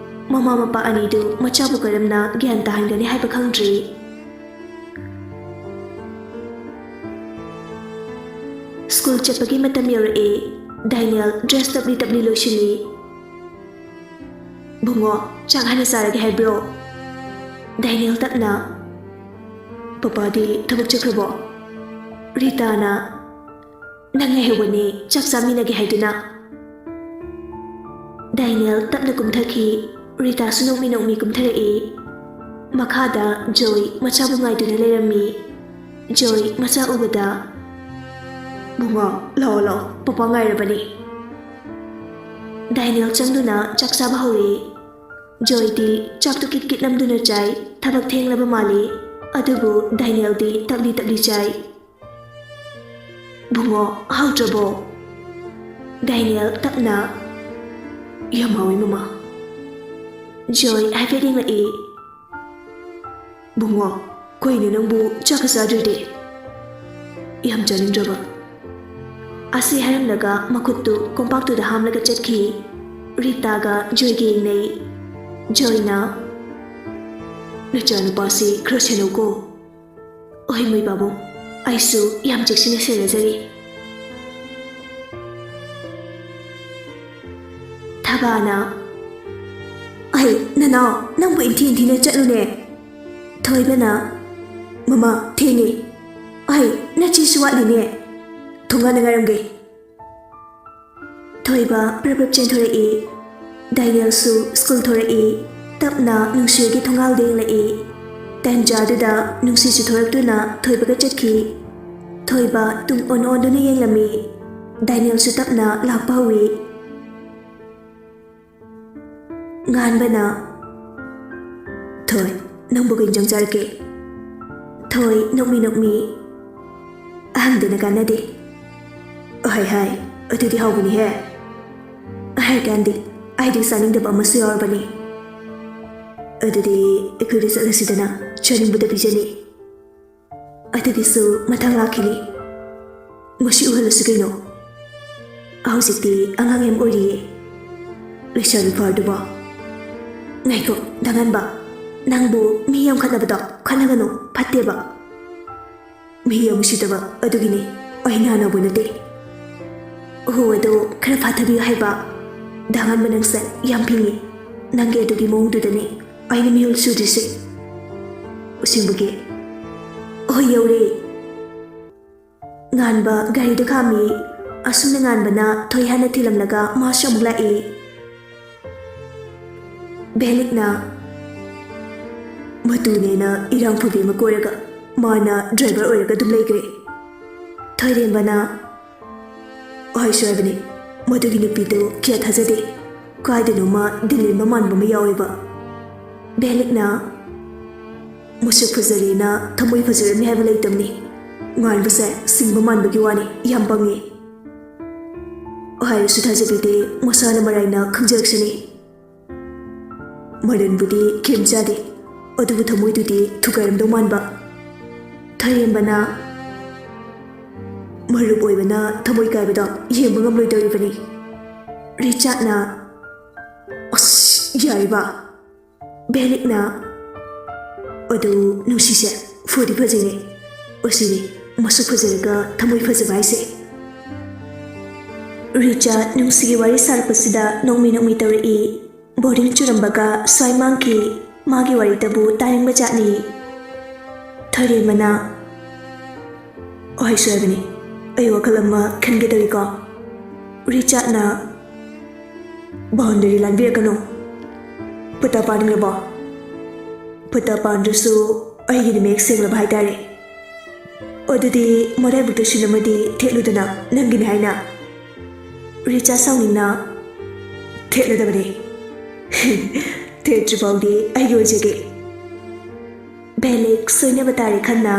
ꯃꯃꯥ ꯃꯄꯥ ꯑꯅꯤꯗꯨ ꯃꯆꯥꯕꯨ ꯀꯔꯝꯅ ꯒ꯭ꯌꯥꯟ ꯇꯥꯍꯟꯒꯅꯤ ꯍꯥꯏꯕ ꯈꯪꯗ꯭ꯔꯤ꯫ ꯁ꯭ꯀꯨꯜ ꯆꯠꯄꯒꯤ ꯃꯇꯝ ꯌꯧꯔꯛꯑꯦ꯫ ꯗꯥꯏꯅꯦꯜ ꯗ꯭ꯔꯦꯁ ꯇꯞꯂꯤ ꯇꯞꯂꯤ ꯂꯣꯏꯁꯤꯜꯂꯤ꯫ "ꯕꯨꯡꯉꯣ, ꯆꯥꯛ ꯍꯥꯟꯅ ꯆꯥꯔꯒꯦ ꯍꯥꯏꯕ꯭ꯔꯣ?" ꯗꯥꯏꯅꯦꯜ ꯇꯞꯅ꯫ "ꯄꯄꯥꯗꯤ ꯊꯕꯛ ꯆꯠꯈ꯭ꯔꯕꯣ?" ꯔꯤꯇꯥꯅ꯫ "ꯅꯪ ꯉꯥꯏꯍꯧꯕꯅꯦ, ꯆꯥꯛ ꯆꯥꯃꯤꯟꯅꯒꯦ ꯍꯥꯏꯗꯨꯅ꯫" ꯗꯥꯏꯅꯦꯜ ꯇꯞꯅ ꯀꯨꯝꯊꯈꯤ꯫ ꯔꯤꯇꯥꯁꯨ ꯅꯣꯛꯃꯤ ꯅꯣꯛꯃꯤ ꯀꯨꯝꯊꯔꯛꯏ꯫ ꯃꯈꯥꯗ ꯖꯣꯏ ꯃꯆꯥꯕꯨ ꯉꯥꯏꯗꯨꯅ ꯂꯩꯔꯝꯃꯤ꯫ ꯖꯣꯏ ꯃꯆꯥ ꯎꯕꯗ, "ꯕꯨꯡꯉꯣ, ꯂꯥꯛꯑꯣ, ꯂꯥꯛꯑꯣ, ꯄꯄꯥ ꯉꯥꯏꯔꯕꯅꯤ꯫" ꯗꯥꯏꯅꯦꯜ ꯆꯪꯗꯨꯅ ꯆꯥꯛ ꯆꯥꯕ ꯍꯧꯔꯦ꯫ ꯖꯣꯏꯗꯤ ꯆꯥꯛꯇꯨ ꯀꯤꯠ ꯀꯤꯠ ꯅꯝꯗꯨꯅ ꯆꯥꯏ, ꯊꯕꯛ ꯊꯦꯡꯂꯕ ꯃꯥꯜꯂꯤ꯫ ꯑꯗꯨꯕꯨ ꯗꯥꯏꯅꯦꯜꯗꯤ ꯇꯞꯂꯤ ꯇꯞꯂꯤ ꯆꯥꯏ꯫ "ꯕꯨꯡꯉꯣ, ꯍꯥꯎꯇ꯭ꯔꯕꯣ?" ꯗꯥꯏꯅꯦꯜ ꯇꯞꯅ꯫ "ꯌꯥꯝ ꯍꯥꯎꯏ, ꯃꯃꯥ꯫" ꯖꯣꯏ ꯍꯥꯏꯐꯦꯠ ꯌꯦꯡꯂꯛꯏ꯫ "ꯕꯨꯡꯉꯣ, ꯀꯩꯅꯣ ꯅꯪꯕꯨ ꯆꯥꯛꯀ ꯆꯥꯗ꯭ꯔꯤꯗꯤ? ꯌꯥꯝ ꯆꯥꯅꯤꯡꯗ꯭ꯔꯕ?" ꯑꯁꯤ ꯍꯥꯏꯔꯝꯂꯒ ꯃꯈꯨꯠꯇꯨ ꯀꯣꯝꯄꯥꯛꯇꯨꯗ ꯍꯥꯝꯂꯒ ꯆꯠꯈꯤ꯫ ꯔꯤꯇꯥꯒ ꯖꯣꯏꯒ ꯌꯦꯡꯅꯩ꯫ ꯖꯣꯏꯅ, "ꯅꯆꯥꯅꯨꯄꯥꯁꯤ ꯈꯔ ꯁꯦꯟꯅꯧꯀꯣ꯫" "ꯍꯣꯏ, ꯃꯣꯏ ꯄꯥꯕꯨꯡ, ꯑꯩꯁꯨ ꯌꯥꯝ ꯆꯦꯛꯁꯤꯟꯅ ꯁꯦꯟꯅꯖꯔꯤ꯫" ꯊꯕꯥꯅ, "ꯑꯩ, ꯅꯅꯥꯎ, ꯅꯪꯕꯨ ꯏꯟꯊꯤ ꯏꯟꯊꯤꯅ ꯆꯠꯂꯨꯅꯦ꯫" ꯊꯣꯏꯕꯅ, "ꯃꯃꯥ, ꯊꯦꯡꯉꯦ꯫ ꯑꯩ, ꯅꯆꯦꯁꯨ ꯋꯥꯠꯂꯤꯅꯦ꯫ ꯊꯣꯡꯒꯥꯟꯗ ꯉꯥꯏꯔꯝꯒꯦ꯫" ꯊꯣꯏꯕ ꯄ꯭ꯔꯞ ꯄ꯭ꯔꯞ ꯆꯦꯟꯊꯣꯔꯛꯏ꯫ ꯗꯥꯏꯅꯦꯜꯁꯨ ꯁ꯭ꯀꯨꯜ ꯊꯣꯔꯛꯏ꯫ ꯇꯞꯅ ꯅꯨꯡꯁꯤꯒꯤ ꯊꯣꯡꯒꯥꯜꯗ ꯌꯦꯡꯂꯛꯏ꯫ ꯇꯟꯖꯥꯗꯨꯗ ꯅꯨꯡꯁꯤꯁꯨ ꯊꯣꯔꯛꯇꯨꯅ ꯊꯣꯏꯕꯒ ꯆꯠꯈꯤ꯫ ꯊꯣꯏꯕ ꯇꯨꯡ ꯑꯣꯟ ꯑꯣꯟꯗꯨꯅ ꯌꯦꯡꯂꯝꯃꯤ꯫ ꯗꯥꯏꯅꯦꯜꯁꯨ ꯇꯞꯅ ꯂꯥꯛꯄ ꯍꯧꯏ꯫ ꯉꯥꯟꯕꯅ, "ꯊꯣꯏ, ꯅꯪꯕꯨ ꯀꯩ ꯏꯟꯖꯥꯡ ꯆꯥꯔꯛꯀꯦ?" ꯊꯣꯏ ꯅꯣꯛꯃꯤ ꯅꯣꯛꯃꯤ, "ꯑꯍꯪꯗꯅ ꯀꯥꯟꯅꯗꯦ꯫" "ꯍꯥꯏ ꯍꯥꯏ, ꯑꯗꯨꯗꯤ ꯍꯥꯎꯕꯅꯤꯍꯦ꯫ ꯍꯥꯏ ꯀꯥꯟꯗꯦ, ꯑꯩꯗꯤ ꯆꯥꯅꯤꯡꯗꯕ ꯑꯃꯁꯨ ꯌꯥꯎꯔꯕꯅꯤ꯫ ꯑꯗꯨꯗꯤ ꯑꯩꯈꯣꯏꯗ ꯆꯠꯂꯁꯤꯗꯅ, ꯆꯥꯅꯤꯡꯕꯗ ꯄꯤꯖꯅꯤ꯫ ꯑꯗꯨꯒꯤꯁꯨ ꯃꯊꯪ ꯂꯥꯛꯈꯤꯅꯤ꯫ ꯉꯁꯤ ꯎꯍꯜꯂꯁꯤ ꯀꯩꯅꯣ꯫ ꯍꯧꯖꯤꯛꯇꯤ ꯑꯉꯥꯡ ꯌꯥꯝ ꯑꯣꯏꯔꯤꯌꯦ꯫" ꯂꯩꯁꯥꯕꯤ ꯐꯥꯔꯗꯨꯕꯣ? ꯉꯥꯏꯈꯣ, ꯗꯥ ꯉꯥꯟꯕ, ꯅꯪꯕꯨ ꯃꯤ ꯌꯥꯝ ꯈꯠꯅꯕꯗꯣ ꯈꯠꯅꯒꯅꯨ, ꯐꯠꯇꯦꯕ꯫ ꯃꯤ ꯌꯥꯝ ꯎꯁꯤꯠꯇꯕ ꯑꯗꯨꯒꯤꯅꯤ ꯑꯩꯅ ꯍꯥꯟꯅꯕ ꯅꯠꯇꯦ꯫ ꯍꯣ, ꯑꯗꯣ ꯈꯔ ꯐꯥꯊꯕꯤꯌꯨ ꯍꯥꯏꯕ꯫ ꯗꯥ ꯉꯥꯟꯕ, ꯅꯪꯁꯦ ꯌꯥꯝ ꯐꯤꯡꯉꯤ꯫ ꯅꯪꯒꯤ ꯑꯗꯨꯒꯤ ꯃꯑꯣꯡꯗꯨꯗꯅꯤ ꯑꯩꯅ ꯃꯤꯍꯨꯜ ꯁꯨꯗ꯭ꯔꯤꯁꯦ꯫ ꯑꯁꯦꯡꯕꯒꯤ? ꯍꯣꯏ, ꯌꯧꯔꯦ꯫ ꯉꯥꯟꯕ ꯒꯥꯔꯤꯗꯨ ꯈꯥꯝꯃꯤ꯫ ꯑꯁꯨꯝꯅ ꯉꯥꯟꯕꯅ ꯊꯣꯏ ꯍꯥꯟꯅ ꯊꯤꯜꯂꯝꯂꯒ ꯃꯥꯁꯨ ꯑꯃꯨꯛ ꯂꯥꯛꯏ꯫ ꯕꯦꯂꯤꯛꯅ ꯃꯇꯨꯅꯦꯅ ꯏꯔꯥꯡ ꯐꯨꯕꯤ ꯑꯃ ꯀꯣꯏꯔꯒ ꯃꯥꯅ ꯗ꯭ꯔꯥꯏꯚꯔ ꯑꯣꯏꯔꯒ ꯑꯗꯨꯝ ꯂꯩꯈ꯭ꯔꯦ꯫ ꯊꯣꯏꯔꯦꯝꯕꯅ ꯍꯥꯏꯁꯨ ꯍꯥꯏꯕꯅꯤ, ꯃꯗꯨꯒꯤ ꯅꯨꯄꯤꯗꯨ ꯀꯌꯥ ꯊꯥꯖꯗꯦ, ꯀꯥꯏꯗꯅꯣꯃ ꯗꯤꯜꯂꯦꯟꯕ ꯃꯥꯟꯕ ꯑꯃ ꯌꯥꯎꯋꯦꯕ꯫ ꯕꯦꯂꯤꯛꯅ ꯃꯁꯛ ꯐꯖꯔꯦꯅ ꯊꯃꯣꯏ ꯐꯖꯔꯝꯃꯤ ꯍꯥꯏꯕ ꯂꯩꯇꯕꯅꯤ꯫ ꯉꯥꯟꯕꯁꯦ ꯁꯤꯡꯕ ꯃꯥꯟꯕꯒꯤ ꯋꯥꯅꯤ, ꯌꯥꯝ ꯄꯪꯉꯤ꯫ ꯍꯥꯏꯔꯁꯨ ꯊꯥꯖꯕꯤꯗꯦ, ꯃꯁꯥꯅ ꯃꯔꯥꯏꯅ ꯈꯪꯖꯔꯛꯁꯅꯤ꯫ ꯃꯔꯟꯕꯨꯗꯤ ꯀꯩꯝ ꯆꯥꯗꯦ, ꯑꯗꯨꯕꯨ ꯊꯃꯣꯏꯗꯨꯗꯤ ꯊꯨꯒꯥꯏꯔꯝꯗꯧ ꯃꯥꯟꯕ꯫ ꯊꯣꯏꯔꯦꯝꯕꯅ ꯃꯔꯨꯞ ꯑꯣꯏꯕꯅ ꯊꯃꯣꯏ ꯀꯥꯏꯕꯗꯣ ꯌꯦꯡꯕ ꯉꯝꯂꯣꯏꯗꯧꯔꯤꯕꯅꯤ꯫ ꯔꯤꯆꯥꯔꯗꯅ, "ꯑꯁ, ꯌꯥꯔꯤꯕ?" ꯕꯦꯂꯤꯛꯅ, "ꯑꯗꯨ ꯅꯨꯡꯁꯤꯁꯦ ꯐꯗꯤ ꯐꯖꯩꯅꯦ꯫ ꯑꯁꯤꯅꯤ ꯃꯁꯛ ꯐꯖꯔꯒ ꯊꯃꯣꯏ ꯐꯖꯕ ꯍꯥꯏꯁꯦ꯫" ꯔꯤꯆꯥꯔꯗ ꯅꯨꯡꯁꯤꯒꯤ ꯋꯥꯔꯤ ꯁꯥꯔꯛꯄꯁꯤꯗ ꯅꯣꯡꯃꯤ ꯅꯣꯡꯃꯤ ꯇꯧꯔꯛꯏ꯫ ꯕꯣꯔꯤꯡ ꯆꯨꯔꯝꯕꯒ ꯁ꯭ꯋꯥꯏ ꯃꯥꯡꯈꯤ꯫ ꯃꯥꯒꯤ ꯋꯥꯔꯤꯗꯕꯨ ꯇꯥꯅꯤꯡꯕ ꯖꯥꯠꯅꯤ꯫ ꯊꯣꯏꯔꯦꯝꯕꯅ, "ꯍꯣꯏ, ꯁꯣꯏꯕꯅꯤ꯫ ꯑꯩ ꯋꯥꯈꯜ ꯑꯃ ꯈꯟꯒꯦ ꯇꯧꯏꯀꯣ꯫" ꯔꯤꯆꯥꯔꯗꯅ, "ꯕꯥꯎꯟꯗꯔꯤ ꯂꯥꯟꯕꯤꯔꯛꯀꯅꯨ꯫ ꯐꯨꯠꯇ ꯄꯥꯟꯈ꯭ꯔꯕꯣ? ꯐꯨꯠꯇ ꯄꯥꯟꯗ꯭ꯔꯁꯨ ꯑꯩꯒꯤꯗꯤ ꯃꯌꯦꯛ ꯁꯦꯡꯂꯕ ꯍꯥꯏꯇꯥꯔꯦ꯫ ꯑꯗꯨꯗꯤ ꯃꯔꯥꯏꯕꯛꯇ ꯁꯤꯟ ꯑꯃꯗꯤ ꯊꯦꯠꯂꯨꯗꯅ, ꯅꯪꯒꯤꯅꯤ ꯍꯥꯏꯅ꯫" ꯔꯤꯆꯥꯔꯗ ꯁꯥꯎꯅꯤꯡꯅ, "ꯊꯦꯠꯂꯗꯕꯅꯤ꯫ ꯊꯦꯠꯇ꯭ꯔꯤ ꯐꯥꯎꯗꯤ ꯑꯩꯒꯤ ꯑꯣꯏꯖꯒꯦ꯫" ꯕꯦꯂꯤꯛ ꯁꯣꯏꯅꯕ ꯇꯥꯔꯦ ꯈꯟꯅ,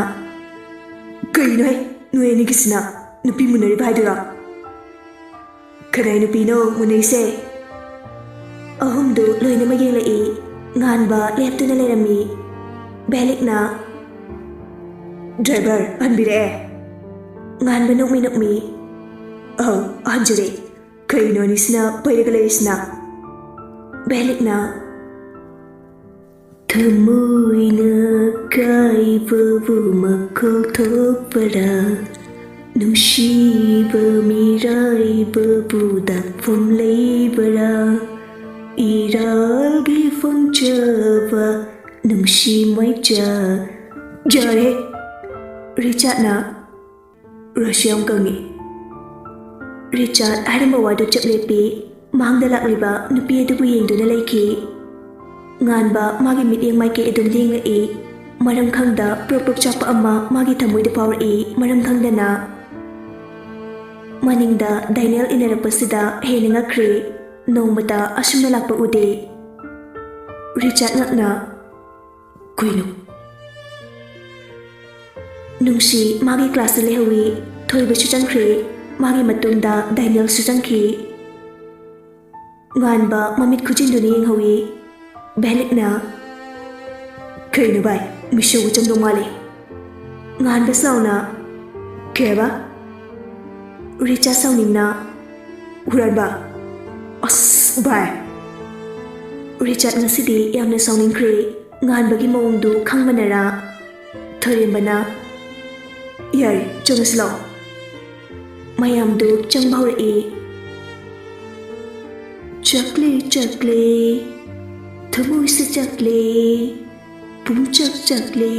"ꯀꯩꯅꯣꯍꯦ, ꯅꯣꯏ ꯑꯅꯤꯒꯤꯁꯤꯅ? ꯅꯨꯄꯤ ꯃꯨꯟꯅꯔꯤꯕ ꯍꯥꯏꯗꯨꯔꯣ?" "ꯀꯅꯥꯏ ꯅꯨꯄꯤꯅꯣ ꯃꯨꯟꯅꯩꯁꯦ?" ꯑꯍꯨꯝꯗꯨ ꯂꯣꯏꯅꯃꯛ ꯌꯦꯡꯂꯛꯏ꯫ ꯉꯥꯟꯕ ꯂꯦꯞꯇꯨꯅ ꯂꯩꯔꯝꯃꯤ꯫ ꯕꯦꯂꯤꯛꯅ, "ꯗ꯭ꯔꯥꯏꯚꯔ ꯍꯟꯕꯤꯔꯛꯑꯦ꯫" ꯉꯥꯟꯕ ꯅꯣꯛꯃꯤ ꯅꯣꯛꯃꯤ, "ꯑꯧ, ꯍꯟꯖꯔꯦ꯫ ꯀꯩꯅꯣ ꯑꯅꯤꯁꯤꯅ ꯄꯩꯔꯒ ꯂꯩꯔꯤꯁꯤꯅ?" ꯕꯦꯂꯤꯛꯅ, ꯊꯃꯣꯏꯅ ꯀꯥꯏꯕꯕꯨ ꯃꯈꯣꯜ ꯊꯣꯛꯄꯔꯥ? ꯅꯨꯡꯁꯤꯕ ꯃꯤꯔꯥꯏꯕꯕꯨ ꯗꯥꯛꯐꯝ ꯂꯩꯕꯔꯥ? ꯏꯔꯥꯜꯒꯤ ꯐꯪꯖꯕ ꯅꯨꯡꯁꯤ ꯃꯩꯆꯥ꯫ ꯌꯥꯔꯦ! ꯔꯤꯆꯥꯔꯗꯅ ꯔꯣꯁꯤꯌꯥꯝ ꯀꯪꯉꯤ꯫ ꯔꯤꯆꯥꯔꯗ ꯍꯥꯏꯔꯝꯕ ꯋꯥꯗꯨ ꯆꯞ ꯂꯦꯞꯄꯤ꯫ ꯃꯥꯡꯗ ꯂꯥꯛꯂꯤꯕ ꯅꯨꯄꯤ ꯑꯗꯨꯕꯨ ꯌꯦꯡꯗꯨꯅ ꯂꯩꯈꯤ꯫ ꯉꯥꯟꯕ ꯃꯥꯒꯤ ꯃꯤꯠꯌꯦꯡ ꯃꯥꯏꯀꯩ ꯑꯗꯨꯝ ꯂꯦꯡꯂꯛꯏ꯫ ꯃꯔꯝ ꯈꯪꯗ ꯄ꯭ꯔꯣꯛ ꯄ꯭ꯔꯣꯛ ꯆꯥꯛꯄ ꯑꯃ ꯃꯥꯒꯤ ꯊꯃꯣꯏꯗ ꯐꯥꯎꯔꯛꯏ, ꯃꯔꯝ ꯈꯪꯗꯅ꯫ ꯃꯅꯤꯡꯗ ꯗꯥꯏꯅꯦꯜ ꯏꯟꯅꯔꯛꯄꯁꯤꯗ ꯍꯦꯟꯅ ꯉꯛꯈ꯭ꯔꯦ꯫ ꯅꯣꯡꯃꯇ ꯑꯁꯨꯝꯅ ꯂꯥꯛꯄ ꯎꯗꯦ꯫ ꯔꯤꯆꯥꯔꯗ ꯉꯛꯅ, "ꯀꯩꯅꯣ?" ꯅꯨꯡꯁꯤ ꯃꯥꯒꯤ ꯀ꯭ꯂꯥꯁꯇ ꯂꯩꯍꯧꯏ꯫ ꯊꯣꯏꯕꯁꯨ ꯆꯪꯈ꯭ꯔꯦ꯫ ꯃꯥꯒꯤ ꯃꯇꯨꯡꯗ ꯗꯥꯏꯅꯦꯜꯁꯨ ꯆꯪꯈꯤ꯫ ꯉꯥꯟꯕ ꯃꯃꯤꯠ ꯈꯨꯖꯤꯟꯗꯨꯅ ꯌꯦꯡꯍꯧꯏ꯫ ꯕꯦꯂꯤꯛꯅ, "ꯀꯩꯅꯣ ꯚꯥꯏ, ꯃꯤꯁꯧꯒ ꯆꯪꯗꯧ ꯃꯥꯜꯂꯤ"꯫ ꯉꯥꯟꯕ ꯁꯥꯎꯅ, "ꯀꯩ ꯍꯥꯏꯕ?" ꯔꯤꯆꯥꯔꯗ ꯁꯥꯎꯅꯤꯡꯅ, "ꯍꯨꯔꯥꯟꯕ! ꯑꯁ ꯚꯥꯏ!" ꯔꯤꯆꯥꯔꯗ ꯉꯁꯤꯗꯤ ꯌꯥꯝꯅ ꯁꯥꯎꯅꯤꯡꯈ꯭ꯔꯦ꯫ ꯉꯥꯟꯕꯒꯤ ꯃꯑꯣꯡꯗꯨ ꯈꯪꯕꯅꯔꯥ? ꯊꯣꯏꯔꯦꯝꯕꯅ, "ꯌꯥꯔꯦ, ꯆꯪꯉꯁꯤ ꯂꯥꯛꯑꯣ"꯫ ꯃꯌꯥꯝꯗꯨ ꯆꯪꯕ ꯍꯧꯔꯛꯏ꯫ ꯆꯥꯛꯂꯦ, ꯆꯥꯛꯂꯦ, ꯊꯃꯣꯏꯁꯦ ꯆꯥꯛꯂꯦ, ꯄꯨꯝꯆꯥꯛ ꯆꯥꯛꯂꯦ꯫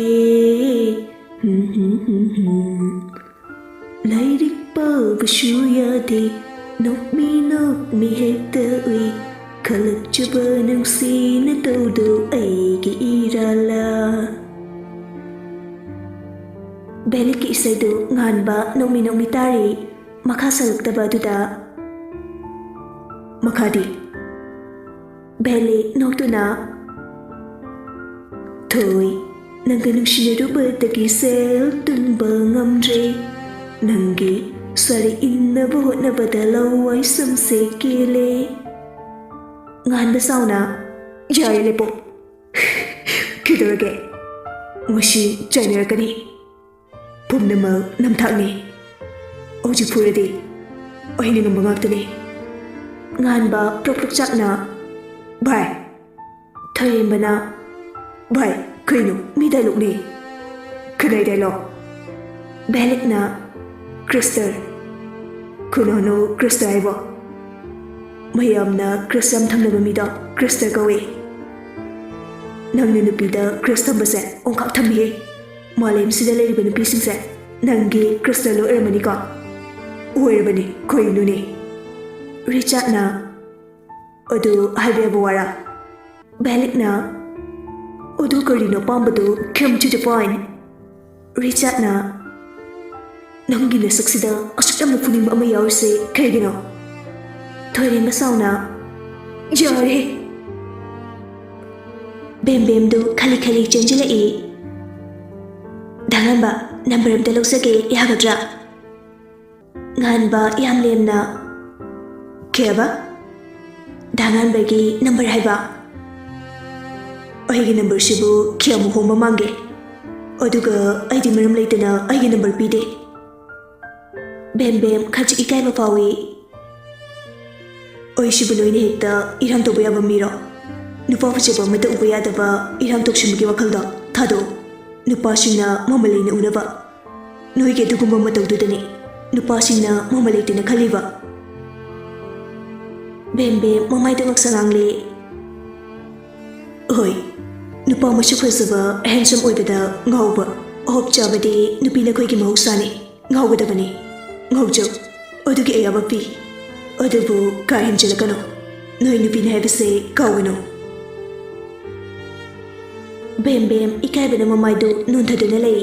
ꯍꯨꯝ, ꯍꯨꯝ, ꯍꯨꯝ, ꯍꯨꯝ꯫ ꯂꯥꯏꯔꯤꯛ ꯄꯥꯕꯁꯨ ꯌꯥꯗꯦ, ꯅꯣꯛꯃꯤ ꯅꯣꯛꯃꯤ ꯍꯦꯛꯇ ꯎꯏ, ꯈꯜꯂꯛꯆꯕ ꯅꯨꯡꯁꯤꯅ ꯇꯧꯗꯣ ꯑꯩꯒꯤ ꯏꯔꯥꯜꯂꯥ꯫ ꯕꯦꯂꯤꯛꯀꯤ ꯏꯁꯩꯗꯨ ꯉꯥꯟꯕ ꯅꯣꯛꯃꯤ ꯅꯣꯛꯃꯤ ꯇꯥꯔꯤ꯫ ꯃꯈꯥ ꯁꯛꯂꯛꯇꯕ ꯑꯗꯨꯗ ꯃꯈꯥꯗꯤ꯫ ꯕꯦꯂꯤꯛ ꯅꯣꯛꯇꯨꯅ, "ꯊꯣꯏ, ꯅꯪꯒ ꯅꯨꯡꯁꯤꯅꯔꯨꯕꯗꯒꯤ ꯁꯦꯜ ꯇꯨꯡꯕ ꯉꯝꯗ꯭ꯔꯦ꯫ ꯅꯪꯒꯤ ꯁꯥꯔꯤ ꯏꯟꯅꯕ ꯍꯣꯠꯅꯕꯗ ꯂꯋꯥꯏ ꯁꯝꯁꯦ ꯀꯦꯜꯂꯦ"꯫ ꯉꯥꯟꯕ ꯁꯥꯎꯅ, "ꯌꯥꯔꯦ, ꯂꯦꯞꯄꯣ꯫ ꯀꯩꯗꯧꯔꯒꯦ? ꯉꯁꯤ ꯆꯥꯏꯅꯔꯛꯀꯅꯤ꯫ ꯄꯨꯝꯅꯃꯛ ꯅꯝꯊꯥꯛꯅꯤ꯫ ꯍꯧꯖꯤꯛ ꯐꯨꯔꯗꯤ ꯑꯩꯅ ꯉꯝꯕ ꯉꯥꯛꯇꯅꯤ"꯫ ꯉꯥꯟꯕ ꯄ꯭ꯔꯣꯛ ꯄ꯭ꯔꯣꯛ ꯆꯥꯛꯅ, ꯚꯥꯏ, ꯊꯣꯏꯔꯦꯝꯕꯅ, "ꯚꯥꯏ, ꯀꯩꯅꯣ? ꯃꯤ ꯗꯥꯏꯂꯣꯛꯅꯦ꯫ ꯀꯗꯥꯏ ꯗꯥꯏꯂꯣꯛ?" ꯚꯦꯂꯤꯛꯅ, "ꯀ꯭ꯔꯤꯁꯇꯔ꯫ ꯀꯅꯥꯅꯣ ꯀ꯭ꯔꯤꯁꯇꯔ ꯍꯥꯏꯕꯣ?" "ꯃꯌꯥꯝꯅ ꯀ꯭ꯔꯤꯁ ꯌꯥꯝ ꯊꯝꯅꯕ ꯃꯤꯗꯣ ꯀ꯭ꯔꯤꯁꯇꯔ ꯀꯧꯋꯦ꯫ ꯅꯪꯅ ꯅꯨꯄꯤꯗ ꯀ꯭ꯔꯤꯁ ꯊꯝꯕꯁꯦ ꯑꯣꯟꯈꯥꯛ ꯊꯝꯃꯤꯍꯦ꯫ ꯃꯥꯂꯦꯝꯁꯤꯗ ꯂꯩꯔꯤꯕ ꯅꯨꯄꯤꯁꯤꯡꯁꯦ ꯅꯪꯒꯤ ꯀ꯭ꯔꯤꯁꯇꯔ ꯂꯣꯏ ꯑꯣꯏꯔꯝꯃꯅꯤꯀꯣ?" "ꯑꯣꯏꯔꯕꯅꯤ, ꯀꯩꯅꯣꯅꯦ?" ꯔꯤꯆꯥꯔꯗꯅ, "ꯑꯗꯨ ꯍꯥꯏꯕ ꯌꯥꯕ ꯋꯥꯔꯥ?" ꯚꯦꯂꯤꯛꯅ, "ꯑꯗꯨ ꯀꯔꯤꯅꯣ ꯑꯄꯥꯝꯕꯗꯨ? Come to the point." ꯔꯤꯆꯥꯔꯗꯅ, "ꯅꯪꯒꯤ ꯅꯁꯛꯁꯤꯗ ꯑꯁꯨꯛ ꯌꯥꯝꯅ ꯐꯨꯅꯤꯡꯕ ꯑꯃ ꯌꯥꯎꯔꯤꯁꯦ ꯀꯩꯒꯤꯅꯣ?" ꯊꯣꯏꯔꯦꯝꯕ ꯁꯥꯎꯅ, "ꯌꯥꯔꯦ!" ꯕꯦꯝꯕꯦꯝꯗꯨ ꯈꯂꯤ ꯈꯂꯤ ꯆꯦꯟꯁꯤꯜꯂꯛꯏ꯫ "ꯗꯥ ꯉꯥꯟꯕ, ꯅꯝꯕꯔ ꯑꯝꯇ ꯂꯧꯖꯒꯦ, ꯌꯥꯒꯗ꯭ꯔꯥ?" ꯉꯥꯟꯕ ꯌꯥꯝ ꯂꯦꯝꯅ, "ꯀꯩ ꯍꯥꯏꯕ? ꯗꯥ ꯉꯥꯟꯕꯒꯤ ꯅꯝꯕꯔ ꯍꯥꯏꯕ? ꯑꯩꯒꯤ ꯅꯝꯕꯔꯁꯤꯕꯨ ꯀꯌꯥꯃꯨꯛ ꯍꯣꯡꯕ ꯃꯥꯟꯒꯦ? ꯑꯗꯨꯒ ꯑꯩꯗꯤ ꯃꯔꯝ ꯂꯩꯇꯅ ꯑꯩꯒꯤ ꯅꯝꯕꯔ ꯄꯤꯗꯦ꯫" ꯕꯦꯝꯕꯦꯝ ꯈꯖꯤꯛ ꯏꯀꯥꯏꯕ ꯐꯥꯎꯏ꯫ "ꯑꯩꯁꯤꯕꯨ ꯅꯣꯏꯅ ꯍꯦꯛꯇ ꯏꯔꯥꯡ ꯇꯧꯕ ꯌꯥꯕ ꯃꯤꯔꯣ? ꯅꯨꯄꯥ ꯐꯖꯕ ꯑꯃꯠꯇ ꯎꯕ ꯌꯥꯗꯕ ꯏꯔꯥꯡ ꯇꯧꯁꯤꯟꯕꯒꯤ ꯋꯥꯈꯜꯗꯣ ꯊꯥꯗꯣꯛꯑꯣ꯫ ꯅꯨꯄꯥꯁꯤꯡꯅ ꯃꯃꯜ ꯂꯩꯅ ꯎꯅꯕ꯫ ꯅꯣꯏꯒꯤ ꯑꯗꯨꯒꯨꯝꯕ ꯃꯇꯧꯗꯨꯗꯅꯤ ꯅꯨꯄꯥꯁꯤꯡꯅ ꯃꯃꯜ ꯂꯩꯇꯅ ꯈꯜꯂꯤꯕ꯫" ꯕꯦꯝꯕꯦꯝ ꯃꯃꯥꯏꯗ ꯉꯛꯁꯪ ꯉꯥꯡꯂꯦ꯫ "ꯍꯣꯏ, ꯅꯨꯄꯥ ꯃꯁꯛ ꯐꯖꯕ, handsome ꯑꯣꯏꯕꯗ ꯉꯥꯎꯕ, ꯑꯍꯣꯞ ꯆꯥꯕꯗꯤ ꯅꯨꯄꯤ ꯅꯈꯣꯏꯒꯤ ꯃꯍꯧꯁꯥꯅꯤ꯫ ꯉꯥꯎꯒꯗꯕꯅꯤ꯫ ꯉꯥꯎꯖꯧ꯫ ꯑꯗꯨꯒꯤ ꯑꯌꯥꯕ ꯄꯤ꯫ ꯑꯗꯨꯕꯨ ꯀꯥ ꯍꯦꯟꯖꯤꯜꯂꯛꯀꯅꯨ꯫ ꯅꯣꯏ ꯅꯨꯄꯤꯅꯤ ꯍꯥꯏꯕꯁꯦ ꯀꯥꯎꯒꯅꯨ꯫" ꯕꯦꯝꯕꯦꯝ ꯏꯀꯥꯏꯕꯅ ꯃꯃꯥꯏꯗꯨ ꯅꯣꯟꯊꯗꯨꯅ ꯂꯩ꯫